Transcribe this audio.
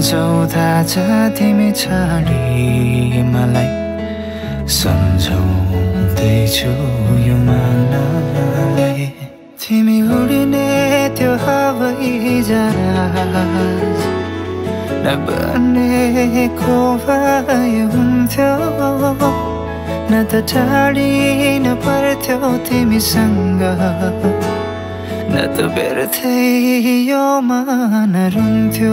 सम्झौता छ तिमी छाडी मलाई सम्झाउँदैछु यो मानलाई तिमी उडिने त्यो हवाई जहाज नबनेको भए हुन्थ्यो न त टाढिन पर्थ्यो तिमीसँग न त व्यर्थै यो मान रुन्थ्यो